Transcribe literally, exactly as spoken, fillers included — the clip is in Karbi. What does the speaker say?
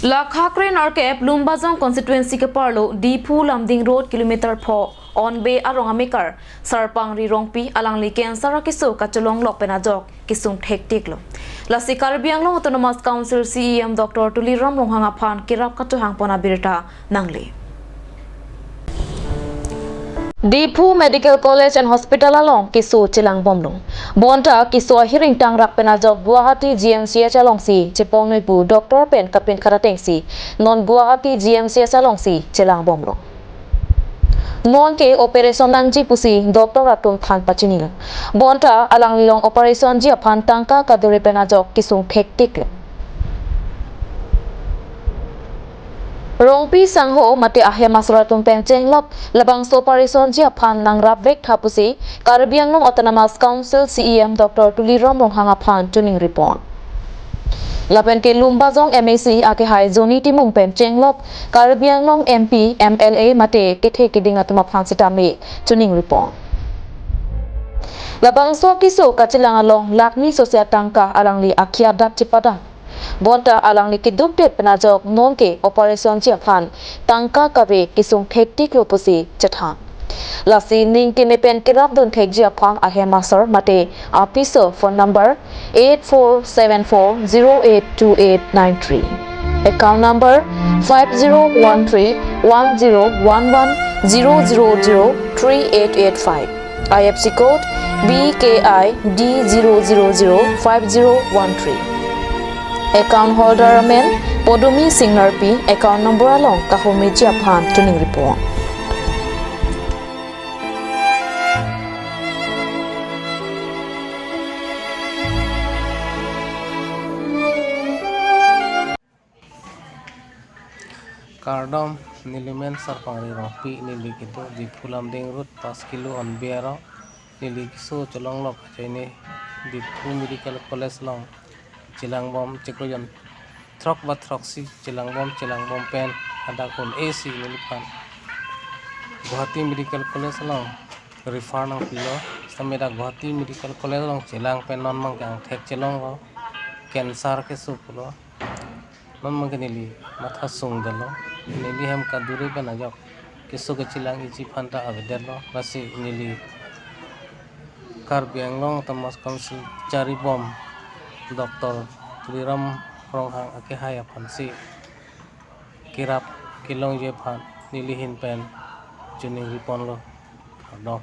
Lakha kre-nerkep Lumbajong constituency keparlo Diphu Lumding Road kilometer pho onbe arong amekar Sarpangri Rongpi alangli cancer akeso kachelonglok pen ajok kesung thektiklo. Lasi Karbi Anglong Autonomous Council C E M Doctor Tuliram Ronghang aphan kerap kachehangpon abirta nangle. Diphu Medical College and Hospital along keso chelangbomlo. Bonta keso ahir ingtangrak pen ajok Guwahati G M C H alongsi chepongnoipu doctor pen kapinkhat atengsi non Guwahati G M C H alongsi chelangbomlo. Nonke operation nangji pusi doctor atum aphan pachinilo. Bonta alanglilong operation ji aphan tangka kaduri pen ajok kesung thektiklo. Rongpi sangho mate ahem asor atum pen chenglok labangso operation ji aphan nangrapvek tha pusi Karbi Anglong Autonomous Council C E M Doctor Tuliram Ronghang aphan chiningripon. Lapen ke Lumbajong M A C akehai Johnny Timung pen chenglok Karbi Anglong M P, M L A mate kethe keding atum aphan sitame chiningripon. Labangso keso kachelang along lakh ni sose atangka alangli akhei adak chepadam. Bonta alangli keduk det pen ajok nonke operation ji aphan tangka kave kesung thektiklo pusi chethan. Lasi ning keme pen kerapdun thekji aphan ahem asor mate apiso phone number eight four seven four zero eight two eight nine three. Account number five zero one three one zero one one zero zero zero three eight eight five. I F S C code B K I D zero zero zero five zero one three. Account holder amen Podomi Singh Narpi, account number along kahumiji aphan chiningripon. Kardom, nelimen Sarpangri Rongpi, neli kedo Diphu Lumding Road pas kilo onbe arong, neli keso chelonglok ajoine Diphu Medical College along chelangbom chiklo jon throk ba throksi chelangbom chelangbom pen hadak un-e si neliphan Guwahati Medical College along refer nangpilo. Sitame dak Guwahati Medical College along chelang pen non mang ke angthek chelonglo, cancer keso pulo. Non mang ke neli matha sungdetlo. Neli hem kaduri pen ajok keso kachelangji aphan ta avedetlo. Lasi neli Karbi Anglong Autonomous Council charibom Doctor Tuliram Ronghang akehai aphansi kerap kelongji aphan neli ahin pen chiningriponlo. Kardom.